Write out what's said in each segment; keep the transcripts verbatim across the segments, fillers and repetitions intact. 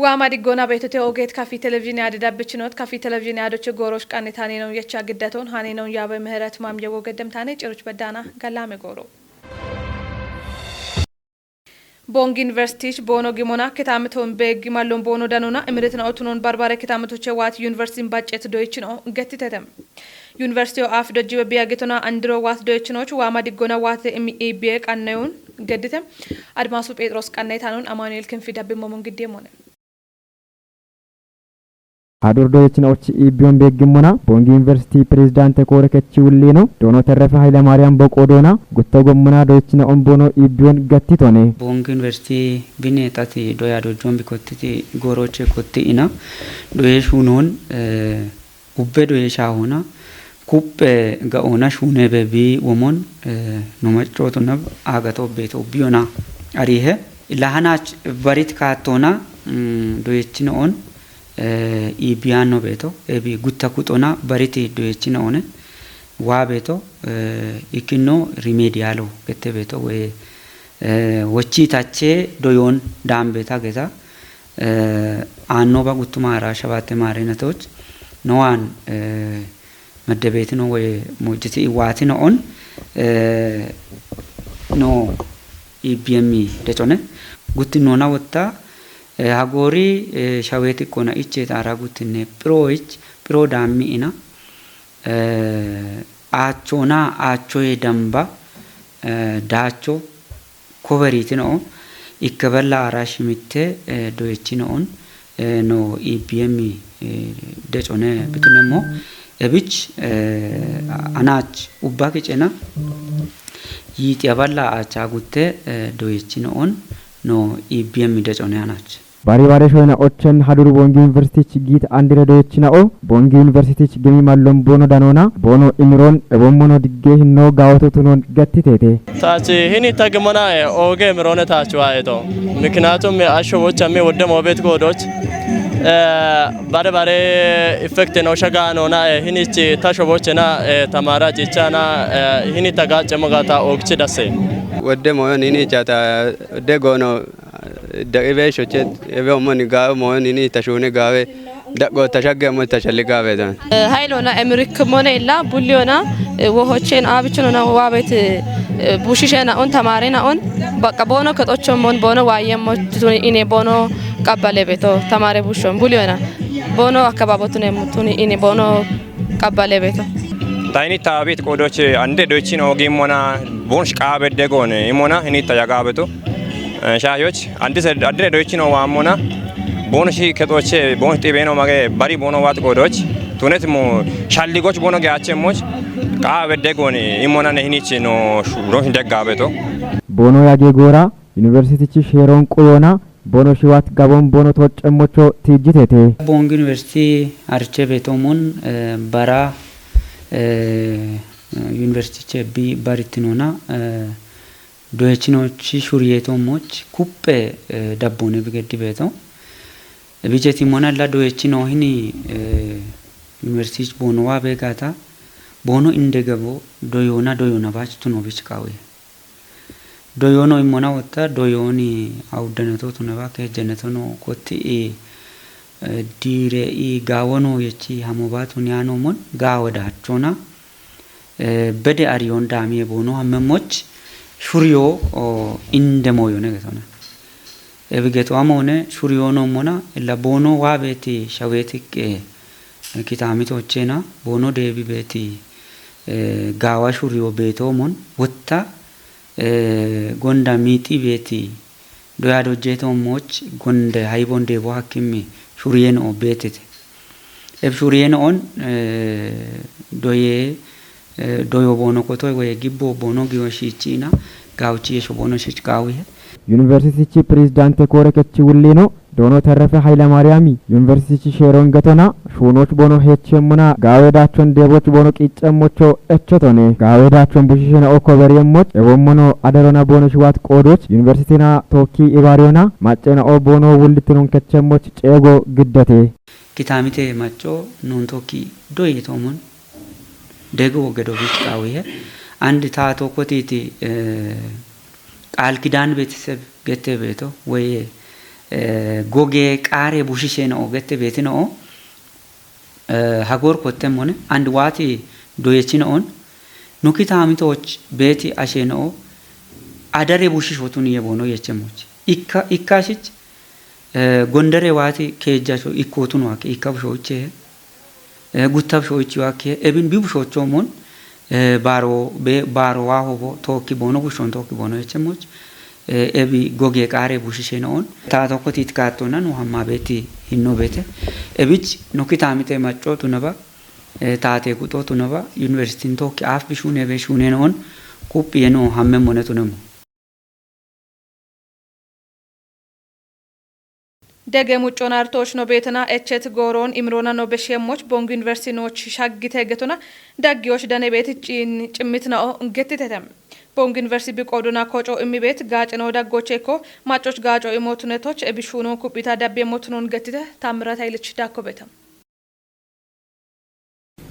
Waama diggoona beetote ogeet kafi televizhiine yaade dabbichinoot, kafi televizhiine yaadoche gooroch qanne taaneenon yecha giddaton haanenon yaabe ምህረት ማምየጎ ገደምታኔ ጭሩች በዳና ገላሜ ጎሮ። Boongi Yuniversitiich boono gimona kitaamitoon beeggi mallon boono danona imiritna otunon barbare kitaamitoche waati yuniversitiin baccet doyichino gettitete. Yuniversitiyo aaf dojjiwe biya gitona andiro waat doyichinoch waama diggona waate imi ibiye qannayun geddite. Admaasu Phexros qannaytanon Amaanu'eel Kinfi dabbimmomon giddeemmone. Hadur doyechina ochi ibiyon beeggimona Boongi Yuniversitii pirezidaante koore kechi wulliino Doono Terrefe Haylamaariyaam boqoo doona gutta gommona doyechina on boono ibiyon gattitone. Boongi Yuniversitii bine xati doya dojjon bikottiti gooroche kotti ina doye shuunon, eh, ubbe doye shaahona kuppe ga'ona shuunebe bi womon, eh, no maccootunab aagato beeto ubbiyona arihe. Lahanach barit kaattona, mm, doyechina on, eh, ibiyaanno beeto, ebi gutta kuxona bariti doyechina one, waa beeto, eh, ikkinno rimediyaalo gette beeto, woy, eh, wochi tache doyon daambeta geta, eh, aannoba guttuma ara shabatte maarenatoch, no waan, eh, meddebetino woy mojjiti iwaatino on, eh, no ibiyemmi decone, gutti nona wotta, eh, hagoori, eh, shaweti kona iche tara guttinne, phiroich, phiro daammi ina, eh, aachona, aachoye damba, eh, daacho, koberitino, ikke bella ara shimitte, eh, doyechino on, eh, no ibiyemmi, eh, decone bitunemmo, ebich, eh, anach ubba kicena, yiixiya balla aacha gutte, eh, doyechino on, no ibiyemmi decone anach. Bari bare shoyna ochen haduru Boongi Yuniversitiich giit andire doyechina o, Boongi Yuniversitiich gimi mallon boono danona, boono imiron, ebommono digge hinno gaawoto tunon gattitete. Taach hini tagimona, eh, ooge mirone taach waayeto. Miknaatum asho wochami wodde moobet goodoch, eh, bare bare effect no shaga nona, eh, hinich tasho bochena, eh, tamara chichana, eh, hini tagache mogata oogchi dasse. Wodde moyon hini chata de gono Daqiiqee shoche ebe omoni gaawe moyon ini tashuune gaawe daqo tashagge mo tashalli gaawe dan. Eh, haylona emirik mone illa bulliyona, eh, wohochen aabichinona waabet, eh, bushishena on tamaarena on baqqa boono kexochon mon boono waayemmo tuni ine boono qabbale beto tamaare bushon bulliyona boono akkabaabotune tuni ine boono qabbale beto. Tayini taabit qoodoche ande doychino gimmona bonsh qaabedde goone imona hini tayagaabeto. Eh, shaayoch, andise, andire doychino waammona, boono shi kexoche, boono xibeeno mage, bari boono waat qoodoch, tunet mo, shalligoch boono geache moch, qaabedde goone imona ne hinichi no shu-, no hindeggaabeto. Boono yage goora, Yuniversitichi sheeron quyoona, boono shiwaat gabon boono toccemmocho tiijjitete. Boongi Yuniversiti arche beetomon, eh, bara, eh, Yuniversitiche bi barittinona, eh, doyechinochi shuriyetommoch kuppe, eh, dabboone bigeddi beeto. Bicheti monalla doyechino hini, eh, Yuniversitich boono waa beegata, boono inde gabo doyoona doyoona baach tuno bich qaawe. Doyoono immona wotta, doyooni awuddaneto tuneba kehejjenetono kotti i, eh, diire i gaawono yechi hamoba tuni aano mon gaawe daachona, eh, bede ariyon daamiye boono hammemmoch shuriyo, o, inde mooyone getona. Ebi geto amoone shuriyo noommona illa boono waa beeti shaweetikke, eh, kitaamitochena boono deebi beeti, eh, gaawa shuriyo beetoomon wotta, eh, gonda miixi beeti doya dojjeetoommoch gonde hayibon deebo hakkimmi shuriyeno beetete. Eb shuriyeno on, eh, doye, eh, doyo boono kotoy woye gibbo boono giyo shiichiina gaawchi yesho boono shich gaawihe. Yuniversitichi pirezidaante koore kechi wulliino Doono Terrefe Haylamaariyaami, Yuniversitichi sheeron getona, shuunoch boono heechemmona, gaawe daachon deeboch boono qiiccemmocho echotone, gaawe daachon bushishena okko beriyemmoch, ewommono aderona boono shiwaat qoodoch, Yuniversitina tookki ibaariyona, maccena o boono wullittinon kechemmoch ceego giddete. Kitaamite macco nuun tookki doyeetoomon, dego gedo biich qaawihe, andi taato kotiiti, eh, qaal kidaan beetiseb gette beeto, woye, Eh, goge qaare bushishe no gette beeti no. Eh, hagor kotte mone, and waati doyechi no on. Nuki taami tooch beeti ashe no. Adare bushisho tun ye bono yeche moch. Ikka, ikka shich, eh, gondare waati keejjacho ikko tun wake, ikka busho uche. Eh, gutta busho uche wake, ebin bi busho chomon, eh, baro, be, baro wa hobo, toki bono bushon toki bono yeche moch. Eh, ebi goge qaare bushishe no on. Ta tokko tit kaatona no hamma beeti hinno beete. Ebich nuki taami te macco tunaba, eh, taate kuto tunaba, university tokki af bishune be shune no on, kuppi yeno hamme mone tunemo. Dege muccoon artooch no beetena echet gooroon imroona no beshiemmoch Bongi University nooch shaggite getona daggiyoch dane beeti ciin cimmit na'o gettitete. Bongi University biqoodona koco immi beet gaacino daggocheko maccoch gaaco imootunetoch ebishuunon kuphita dabbiemmotunon gettite Taammirata Ilich Daakko beeta.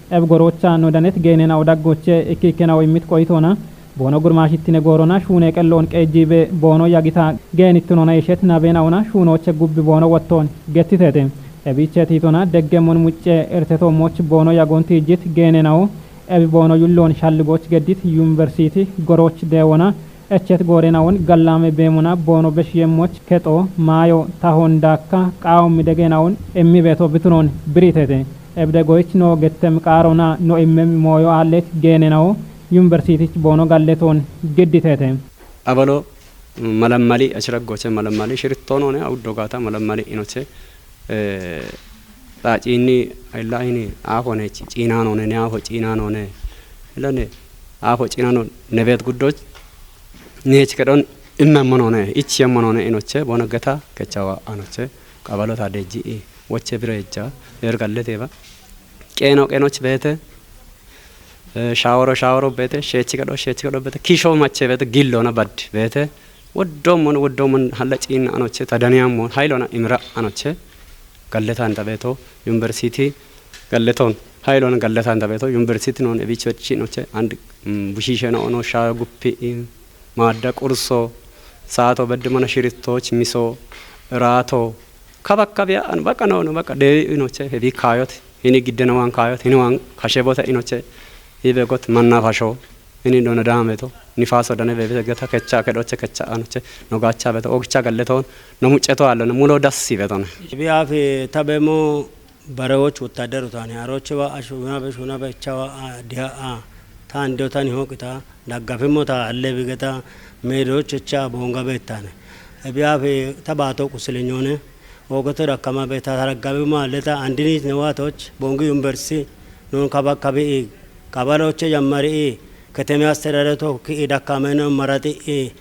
Eb gorocha no danet geenena odaggoche ikkikkena o immit qoytona. Boono gurmaashittine goorona shuune qelloon qeejjiibe boono yagita geenittunona ishet nabeenaona shuunooche gubbi boono wottoon gettiteete. Ebiiche tiitona deggemmon mucce ertetoommoch boono yagoon tiijjit geenenawo ebi boono yulloon shalligooch geddit yuniversiti gorooch deewona. Echet goorenawon gallaame beemona boono beshiyemmoch kexo maayo tahon daakka qaawommi degeenawon immi beeto bitunoon biriitete. Ebde goyich no gettem qaarona no immem mooyo aallet geenenawo yuniversitich boono galletoon gedditete. Abalo malammali ashiraggoche malammali shirittoonone awuddo gaata malammali inoche, eh, xaaciinni ayillahini aafone ci-, ciinaanone ne aafo ciinaanone ilane aafo ciinaano ne beet guddoch neech kedhon immemmonone ichiyemmonone inoche boona geta kechawa anoche qabalota deji i woche biro ejja yer galleteba qeeno qeenoch beete, eh, shaaworo shaaworo beete, sheechi gadho sheechi gadho beete, kisho mache beete, gillona baddi beete, woddommon woddommon halla ciinna anoche, tadaniyammon haylona imira anoche, galletan ta beeto, yuniversiti galleton, haylona galletan ta beeto, yuniversiti non ebicho chinoche, and, mm, bushishena ono shaayo guppi, i, maadda qurso, saato beddi mana shirittoch miso, raato, kabakkabiya, an baqa no, no baqa deewi inoche, hebi kaayot, hini giddena waan kaayot, hini waan kashe bota inoche, hibe got mannafasho, hini dona daameto, nifaaso dane bebete geta kecha kedhoche kecha anoche, no gaacha beto, ogicha galleton, no mucceto allone, mulo dassi betone. Bi afi tabemo barewoch wottaderu taane, aroche wa ashu na be shuna be chawa a dia a, ta ando tani hokita, daggafimmo ta alle bigeta, meedoch cha bonga bettane. Ebi afi ta baato qusilinyone, ogoto dakkama beta, ta daggafimmo alle ta andini ne watoch, bongi yuniversiti, nun kaba kabi i, kabaloche jammari i, keteme asterare to ki i dakkame no marati i,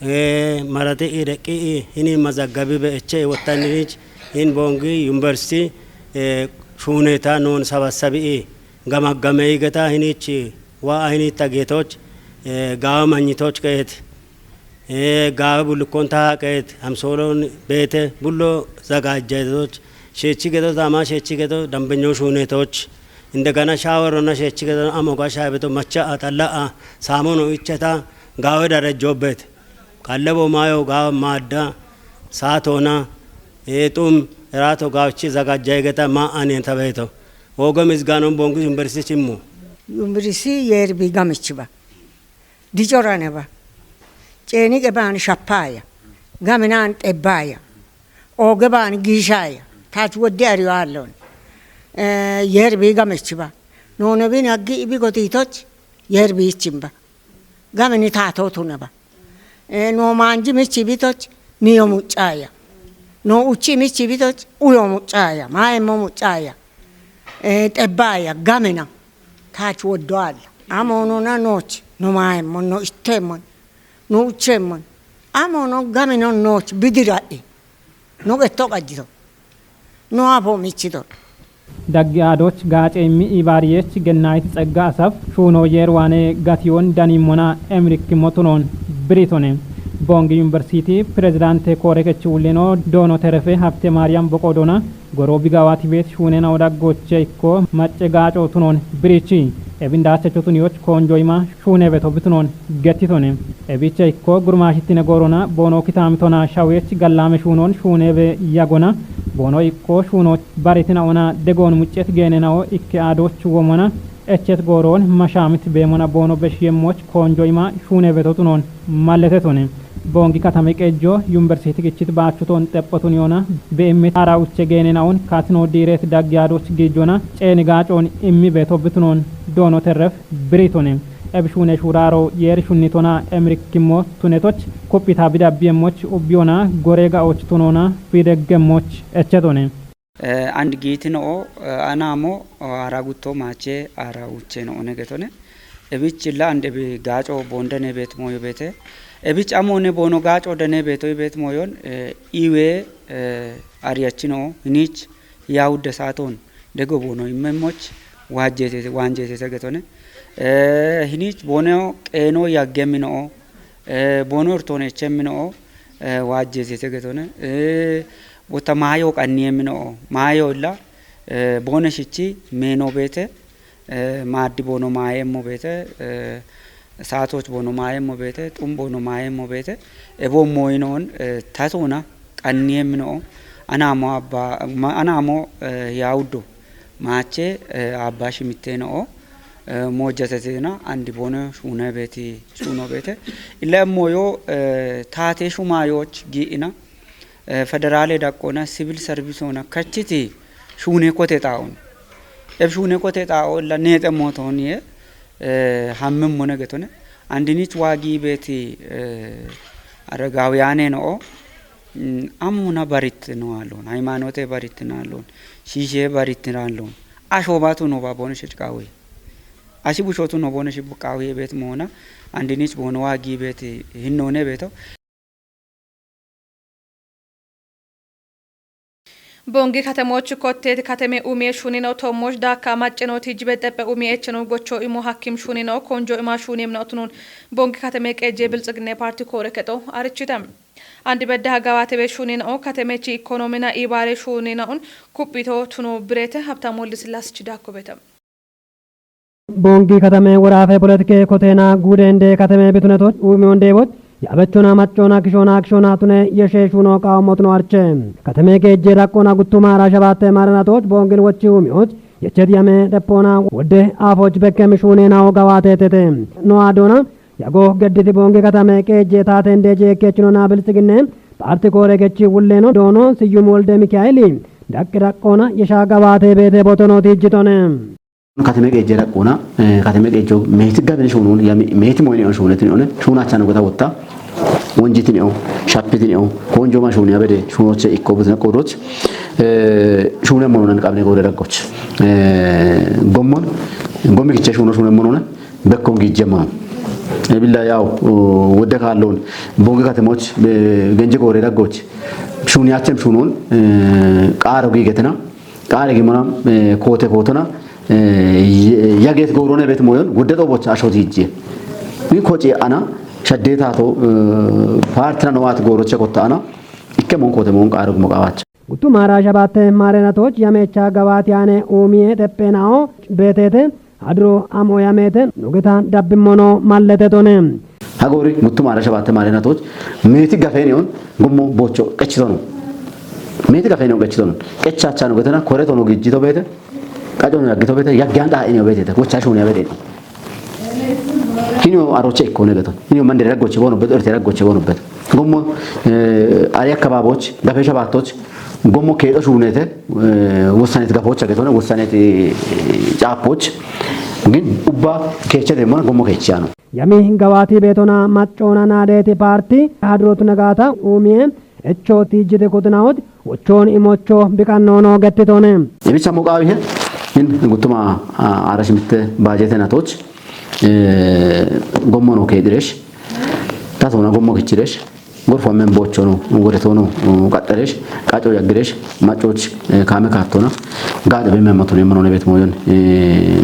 eh, marati i deqqi i, hini mazaggabi be eche i wottanirich, hin bongi yuniversiti, eh, shuneta nun sabassabi i, gamaggamey geta hinich, wa hinita geetoch, eh, gaawe manyitoch keet, eh, gaawe bullukkon taha keet, amsoolon beete, bullo zagajjetoch, sheechi geto, tama sheechi geto, dambenyo shuunetoch, indegana shaawerona sheechi geto, amoga shaabeto, macha a, xalla a, saamono icheta, gaawe darejjo beet. Kallebo maayo gaawe maadda, saatona, eh, xum, eraato gaawchi zagajjay geta, ma anen tabeeto. Oga misgaanon bongi yuniversiti chimmo. Yuniversiti yerbi gamichiba. Dicoraneba. Ceeniqe baan shapaaya. Gaminan xebbaaya. Oge baan giishaaya. Taach woddi ariyo aallon. Eh, yerbi gamichiba. Noonebin aggi ibi gotitoch yerbi ichimba. Gamini taatoo tunaba. Eh, noo maanji michi bitoch niyo muccaaya. Noo uchi michi bitoch uyo muccaaya. Maayemmo muccaaya. Eh, xebbaaya, gamina. Taach woddo aalla. Amoonona nooch, no maayemmon, no itteemmon, no ucheemmon. Amoono gamino nooch bidiradhi. No getto qajjito. No afo michito. Daggi aadoch gaaceemmi ibaariyech gennayit Tsegga Asaf shuuno yeer waane gatiyoon danimmona emirikkimmo tunoon biritone. Bongi Yuniversiti Pirezidaante Koore Kechi Ullino Doono Terefe Habte Maariyam Boqoodona goroo bigawaati beet shuunena odaggoche ikko macce gaaco tunoon birichi. Ebindaachechotun yoch koonjoima shuuneebe tobbitunoon gettitone. Ebicha ikko gurmaashittine goorona boono kitaami tonaa shaweech gallaame shuunoon shuuneebe yagona boono ikko shuunooch baritina ona degoon muccet geenenao ikke aadooch womona echet gooroon mashaamit beemona boono beshi yemmoch koonjoima shuuneebe totunoon malletetone. Boongi katami qejjo yuniversiti gichit baachutoon xephotuniyona be'immi taara uche geenenaun katino diiret daggi adoch giijona ceeni gaacoon immi beetobbitunoon doono terref biritone. Ebishuune shuuraaro yeeri shunnitona emirikkimmo tunetoch kuphita bidabbiemmoch ubbiyona goree ga'och tunona bideggemmoch echetone. Eh, and giitino'o, eh, anaamo, oh, ara gutto maache ara uche no'one getone. Ebichilla and ebi gaaco boonde ne beet mooyo beete. Ebich amo ne boono gaaco dane beetoy beet mooyon, eh, iwe, eh, ariyachino'o hinich yaawudde saatoon dego boono immemmoch waajjeetete, waanjeetete getone. Eh, hinich booneo qeeno yaggemino'o, eh, boono irtoone echemino'o, eh, waajjeetete getone. Eh, botta maayo qanniyeemino'o, maayo illa, eh, boone shichi meeno beete, eh, maaddi boono maayeemmo beete, eh, saatoch boono maayeemmo beete, xum boono maayeemmo beete, ebo mooyinoon, eh, tatona qanniyeemino'o, anaamo abba, ma-, anaamo, eh, yaawuddo maache, eh, abba shimitteno'o, eh, moojjatetena andi boone shuune beeti, shuuno beete. Illa emmoyo, eh, taate shumaayoch gii'ina, eh, federaale daqqoona, sivil servisoona kachiti shuune kote xaa'on. Eb shuune kote xaa'o illa neexe mootooniye, eh, hammemmone getone. Andinich waagi beeti, eh, aragawiyaane no'o, mm, amuna barittino allon, haymaanote barittino allon, shiishe barittino allon. Asho baatu no ba boone shich qaawe. Ashi bushotu no boone shibbu qaawe beet moona, andinich boono waagi beeti hinnoone beeto. Bongi katemoch kottet kateme umie shunino tommoch daakka maccenooti jibe xeppe umie echeno gocho imo hakkim shunino konjo ima shunim no tunun. Bongi kateme qeje bilxigine parti koore kexo arichitem. Andi bedda hagawate be shunino katemechi ikonomina ibare shunino un kuphito tuno birete Habtamu Woldesillasichi daakko betem. Boongi katame woraafe poletike koteena guudeende katame bitunetoch uumiyondeeboch yaabechona maccona kishoona kishoona tune yeshe shuuno qaawammotuno arche. Katame geejje daqqoona guttuma ara shabaatte maaranatoch boongin wochi uumiyoch yechet yame dheppoona wodde aafoch bekkem shuuneenawo gawaateetete. No adoona yago gedditi boongi katame qeejje taateen deeje ekkechinona bilxiginne paarti koore gechi wulleeno doono Siyyum Wolde Mikaa'eli daqqi daqqoona yesha gawaate beete botono tiijjitone. Kateme qeejje daqqoona, eh, kateme qeejjo meeti gabine shuunuun, ya me-, meeti moyine on shuunetine one, shuunaachano gota wotta, wonjitine o, shapitine o, konjo ma shuuni abede, shuunoche ikko butine qoodoch, eh, shuune mononan qabne goore daggoch. Eh, gommon, gommi kiche shuuno shuune monone, bekkon gijje mono. E billa yaw, o, wodde kallon, bongi katemoch, eh, genje goore daggoch. Shuuni achem shuunon, eh, qaaro gigetena, qaare gimona, eh, koote kootona, eh, ye-, yageet goorone beet moyon gudde xooboch asho tiijje. Ni koci ana shaddeetaato, eh, paartira nowaat gooroche kotta ana ikke mon koote mon qaare gumo qaawaach. Guttu maara shabatte maarenatoch yamecha gawaati ane uumie teppeenao beeteete hadro amo yameete nugeta dabbimmono malletetone. Hagoori guttu maara shabatte maarenatoch meeti gafeeniyon gummo bocho qechitono. Meeti gafeeniyon qechitono. Qechaachano getena koretono gijjito beete. Qacono yaggito beete. Yaggiyan dhaa'iniyo beeteete. Gocha shuuniya beete. Hiniyo aroche ikkone geton. Hiniyo mandere raggoche bono beto, erte raggoche bono beto. Gommo, eh, ari akkababoch, gafe shabattoch, gommo keexo shuunete, eh, wossanet gafocha getone, wossanet, eh, caapoch. Gin ubba keeche demmona gommo keechiyano. Yami gawaati beetona maccoona naadeeti paarti hadroot nagaata uumie echo tiijjite kutinawot wochoon imocho biqannono gettitone. Ibicha muqaawihe in guttuma, a, ara shimitte baajete natoch, e, gommono keediresh, tatona gommo kichiresh, gorfo men bochono, goretono, u, qaxxaresh, qaco yaggiresh, macoch, e, kaame kattona, gaade be men matone monone bet moyon, e,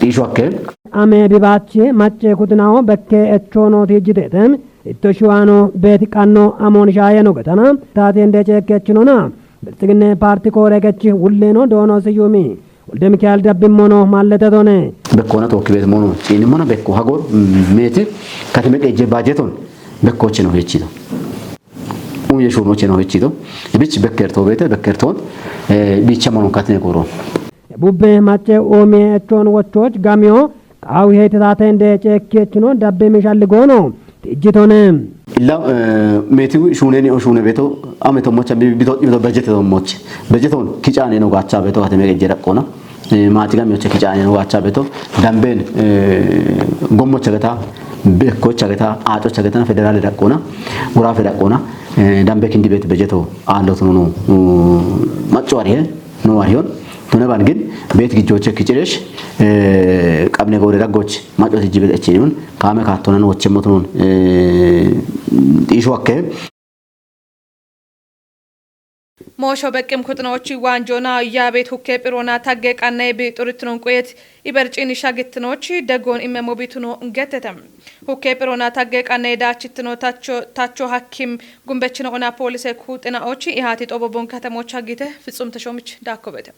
isho akke. Ame bibachi macce kutinawo bekke echono tijjitete, itto shiwano bet qanno amon shayeno getana, taten dece kechinona, Bilxiginne paarti koore gechi wulleeno doono Siyyumi Wolde Mikael Dabbimmono mallete tone. Bekkoona tookki beete mono ciinimmona bekko hagor meeti katime qeejje baajeton bekkochino hechito. Uye shuunochino hechito. Ibich bekkerto beete bekkerton bicha mono katine kuro. Bubbe macce omi echon wochoch gamio Qaawi heyte taatende ceekkeechino dabbe mishalli goono tijjitone. Illa meetiwi shuuneni o shuune beeto ame tommocha bito bito bejete tommoch bejeton kicaane no gaacha beeto hateme gejje daqqona. Maati gami oche kicaane no gaacha beeto damben gommocha geta bekkocha geta aaxocha geta federaale daqqona wuraafe daqqona dambe kindi beet bejeto aallotuno no macco arihe no ariyon tune ban gin beet gijjoche kichiresh qabne goore daggoch macco tijji beet echiniun kaame kaattonan wochemmotunon xiishu akke. Moosho beqqim kuxinochi waanjoona yaabeet hukke phiroona tagge qannay bi xuritinon quyet iberciin shagittinochi deggoon immemmo bituno gettete. Hukke phiroona tagge qannay daachittino tacho hakkim gumbechino ona poolise kuuxinaochi ihaati xobobon katamocha gite fitsumte shoomich daakkobete.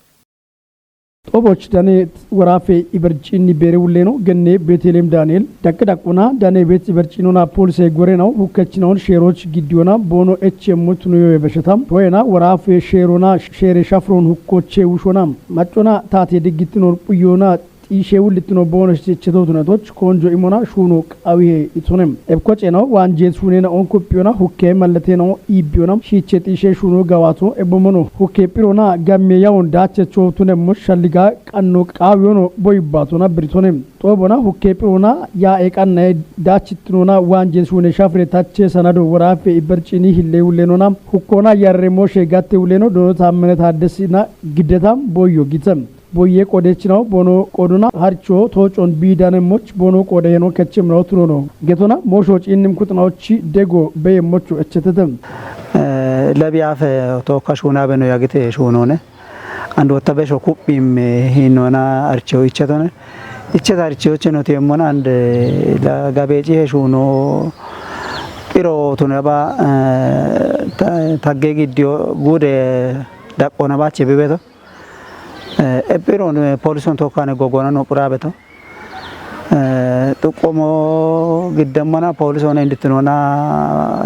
Xoboch dane woraafe iberciinni beere wulleeno genne Beeteleem Daani'el daqqi daqquna dane beet iberciinona poolise gorenaw hukkechinawon sheeroch giddiyona boono echemmo tunuyoye besheta toyena woraafe sheerona sheere shafron hukkoche wushona maccona taate diggittinor phuyona xiishe wullitino boono shichetotunatoch koonjo imona shuuno qawihe itonem ebkochena waanjeet shuunena onkoppiyona hukke mallatena iibbiyona shiiche xiishe shuuno gawaato ebbomono hukke phirona gamme yawon daachecho tunemmo shalliga qanno qaawiyono boyibbaatona biritonem xoobona hukke phirona yaa eqannaye daachittinona waanjeet shuune shafire tache sanado woraafe iberciini hille wullenona hukkona yarre mooshe gatte wulleno dono taammene taaddesina giddeta boyyo gite boyye qoodechinaw boono qoodona harcho toocon biidanemmoch boono qoodeheno kechemnaw tunono getona moosho ciinnim kuxinawochi dego beyemmocho echetete. Lebi afe tookka shuunabe no yagite shuunone and wotta besho kuphim hinona archo ichetone icheta archo cheno tiemmona and la gabeeci he shuuno phiro tunaba tagge giddiyo guude daqqona bache bibeto. Ephiron polison tokkane gogona no qurabeto. Xuqqomo giddemmana polisone indittinona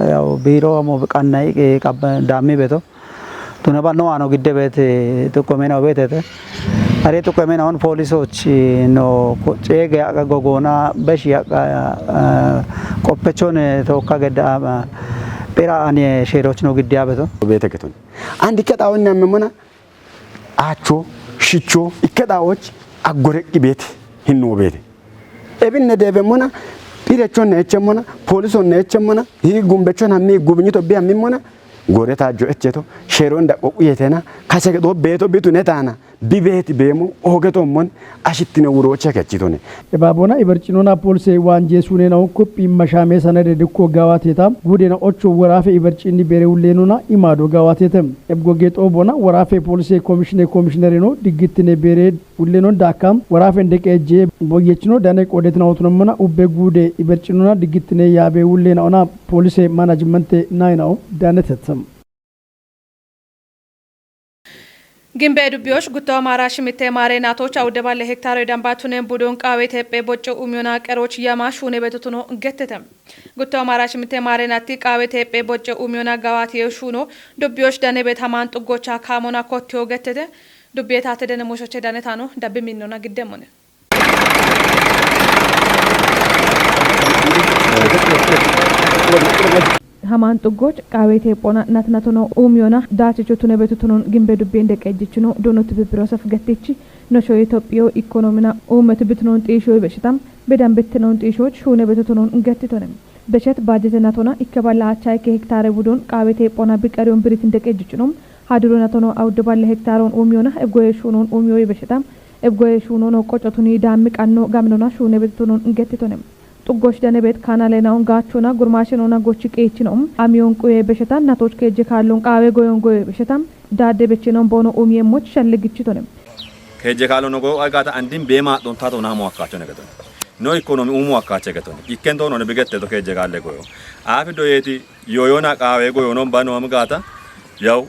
yaw biiro mo qanna iqe dammi beto. Tunaba no ano gidde bete xuqqomena obetete. Are xuqqomena on polisoch no ceege yaqa gogona besh yaqa qoppechone tokka gedda phira ane sheeroch no giddiya beto. Bete keton. Andi keta onna memona Aacho, shicho, ikke xaa'oochi aggoreqqi beeti hinno beete. Ebinne deebemmona, phirechonna echemmona, poolisonna echemmona, hii gumbechon hammi gubinyito bi hammimmona, gore taajjo echeto, sheeroon daqqo quyetena, kase gedo beeto bitu ne taana, bi beeti beemo, oogetommon, ashittine wurooche kechitone. Ebaabona ibarcinoona poolise waanjee suuneenawu kophi mashaamee sanade dikko gaawateeta guudeena ocho woraafe ibarciinni beere wulleenuna imaado gaawateete. Ebgoge xoobona woraafe poolise komishine komishinereno diggittine beere wulleenon daakka woraafen deqeejjee boyyechino dane qoodetinawutunommona ubbe guude ibarcinoona diggittine yaabe wulleenaona poolise manajmente nayinawo daanetette. Gimbe dubbiyosh gutto Amara shimitte maare naatoch awude balle hektaare dambatunen budon qaawe teephe bocco umiyona qeroch yama shuune betutuno gettete. Gutto Amara shimitte maare naatti qaawe teephe bocco umiyona gawaatiyo shuuno dubbiyosh dane bet hamaan xuggocha kaamona kottiyo gettete. Dubbiye taate dene mushoche dane taano dabbi minnona giddemmone. Hamaan xuggoch qaawe teephona natnatono uumiyona daachicho tune betutunon gimbe dubbi inde qeejjichino dono tibibiro sef gattichi nosho Itophiyo ikonomina uumetu bitunon xiisho ibeshitam bedan bittinon xiishoch shuune betutunon gattitone. Beshet baajete natona ikke balla acha ikke hektaare budon qaawe teephona biqariyon birit inde qeejjichino haduro natono awudde balle hektaaron uumiyona ebgoye shuunon uumiyo ibeshitam ebgoye shuunono qocotuni daammi qanno gaminona shuune betutunon gattitone. Xuggosh danebet kaanalena on gaachona gurmaashenona gochi qeechino amiyon quye besheta natoch keejje kaallon qaawe goyon goye besheta daadde bechinon boono umiye moch shalligichitone. Keejje kaallon ogo agata andin beema don tato namo akkaachone geton. No ikonomi umu akkaache geton. Ikken tono ne bigette to keejje kaalle goyo. Aafi doyeti yoyona qaawe goyonon bano amgata yaw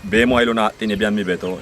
beemo aylo naaxxine biyammi beto.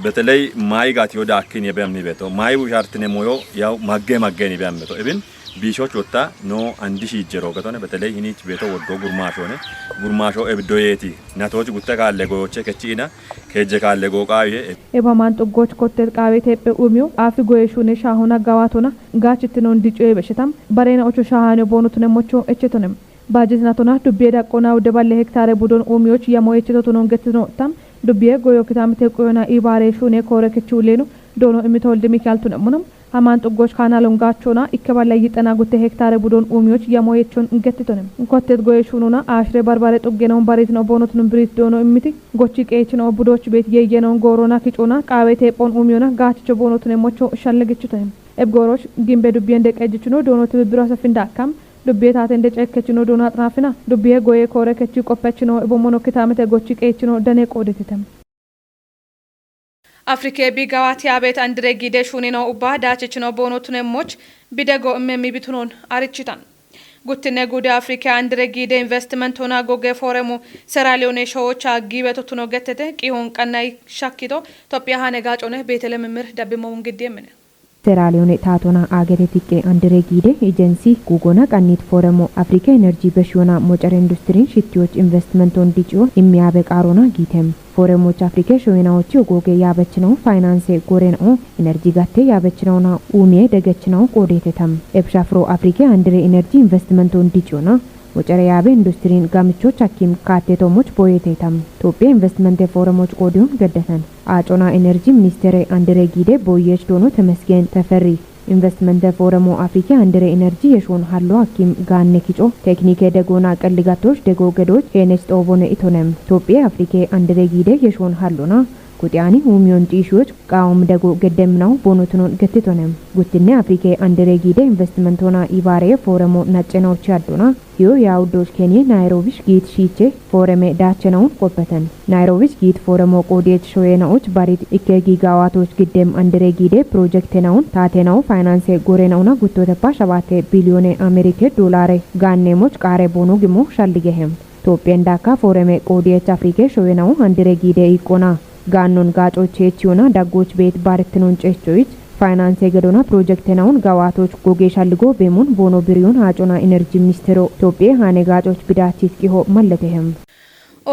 Beteley maayi gaati yo daakkin yebeammi beeto. Maayi bushaartine moyo yaw magge maggen yebeammeto. Ibin biishoch wotta no andi shiijjero getone. Beteley hinich beeto woddo gurmaashone. Gurmaasho ebdoyeeti. Natoch gutte kaalle goyoche kechi'ina. Keejje kaalle gooqaawiye. Ebamaan xuggoch kottet qaawe teephe uumiyo aafi goye shuune shaahona gawaatona gaachittinon dicoye beshetam. Bareena ocho shaahane boonotune mocho echetonem. Baajetinatona dubbiye daqqona wude balle hektaare budon uumiyoch yamo echetotonon gettino tam. Dubbiye goyo kitamite quyona ibaare shuune koore kechi uleeno doono imitoolde mikyaltune munam. Hamaan xuggoch kaanalon gaachona ikke balle yixena gutte hektaare budon uumiyoch yamo yechon gettitone. Kottet goye shuunona aashire barbare xuggenon baritino boonotun birit doono immiti. Gochi qeechino budoch beet yeyenon goorona kicona qaawe teephon uumiyona gaachicho boonotune mocho shallegichitone. Eb gooroch gimbe dubbiyen deqqejjichino doono tibibbiro asafindakkam. Dubbiye taatende ceekkechino doona axanaafina. Dubbiye goye koore kechi qoppechino ebo mono kitamete gochi qeechino dane qoodetitem. Afrike bigawaati abeet andire giide shuunino ubba daachichino boonotune moch bidego imme mibitunon arichitan. Guttinne guude Afrike andire giide investimentona goge fooremu Seraliyoone showocha giibe tottuno gettete qiihon qannay shakkito Tophiya hane gaacone Beetelem Mir dabbimo wungiddi emmine. Seraliyoone taatona aagete tiqqe andire giide ejensi guugona qannit fooremo Afrike enerji beshiyona mocare industirin shittiyoch investimenton diciyo immiyaabe qaarona giitem. Fooremoch Afrike showenawochi ogooge yaabechinawo faynanse goorena'o enerji gatte yaabechinawona uumiye degechinawo qoodetetam. Ebshafro Afrike andire enerji investimenton diciyona mocare yaabe industirin gamichoch hakkim kaattetomoch booyetetam. Tophiya investimente fooremoch qoodiyon geddeten. Aacona enerji ministere andire giide booyech doono Temesgen Teferri. Investimente fooremo Afrike andire enerji yeshoon hallo hakkim gaanne kico teknike degoona qelligattoch dego gedoch heenech xoobone itonem. Tophiya Afrike andire giide yeshoon hallona guxiyani uumiyon xiishiyoch qaawom dego geddeminaw boonotunon gettitonem. Guttinne Afrike andire giide investimentona ibaareye fooremo naccenochi addona. Hiyo yaawuddoch keniye Nayrobish giit shiiche fooreme daachenawun qoppeten. Nayrobish giit fooremo qoodiyech shoyena'och barit ikke gigawaatoch giddem andire giide projektenawun taatena'o faynanse goorena'una guttotepa shabaate biliyone Amerike doolare gaannemoch qaare boono gimo shalligehem. Tophiyen daakka fooreme qoodiyech Afrike shoyena'o andire giide iqqona. Gaannon gaacoch heechiyona daggoch beet barittinon ceechoyich faynanse gedona projektenawun gawaatoch goge shalligo beemun boono biriyon haacona enerji ministero Tophiye hane gaacoch bidaachit qiho malletehem.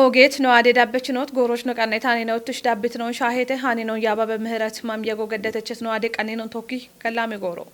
Oogeet no ade dabbechinot gooroch no qanne taanino uttush dabbitinon shaahete haaninon yaababe ምህረት ማምየጎ ገደተችት no ade qanninon tokki gallaami gooro.